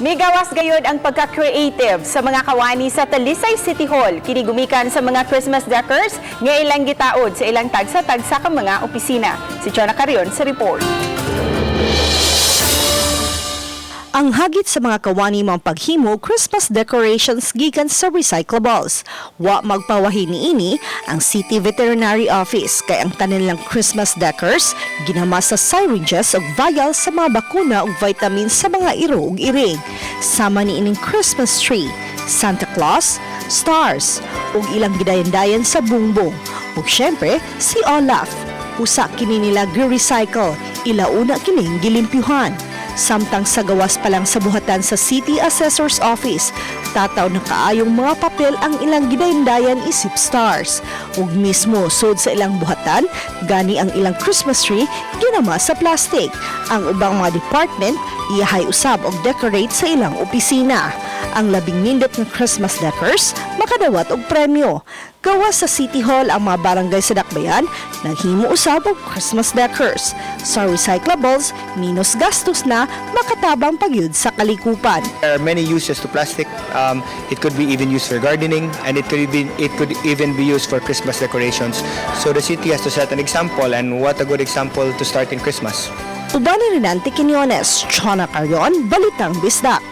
Migawas gayod ang pagka-creative sa mga kawani sa Talisay City Hall. Kini gumikan sa mga Christmas decors nga ilang gitaod sa ilang tagsa-tagsa ka mga opisina. Si Chona Carion sa report. Ang hagit sa mga kawani mga paghimo Christmas decorations gikan sa recyclables. Wa magpawahi niini ang City Veterinary Office kay ang tanan lang Christmas decors ginama sa syringes ug vials sa mga bakuna ug vitamins sa mga iro ug iring. Sama niining Christmas tree, Santa Claus, stars ug ilang gidayan-dayan sa bungbong. Ug syempre si Olaf. Usa kini nila gi-recycle, ilauna kining gilimpyuhan. Samtang sa gawas pa lang sa buhatan sa City Assessor's Office, tataw na kaayong mga papel ang ilang gidayandayan isip stars. Ug mismo sud sa ilang buhatan, gani ang ilang Christmas tree ginama sa plastic. Ang ubang mga department iyahay usab og decorate sa ilang opisina. Ang labing nindot nga Christmas decors makadawat og premyo. Gawas sa City Hall, ang mga barangay sa Dakbayan naghimo usab og Christmas decors. Sa recyclables, minus gastos na, makatabang pagyud sa kalikupan. There are many uses to plastic. It could be even used for gardening, and it could even be used for Christmas decorations. So the city has to set an example, and what a good example to start in Christmas. Uban ni Renante Quinones, Chona Carion, Balitang Bisdak.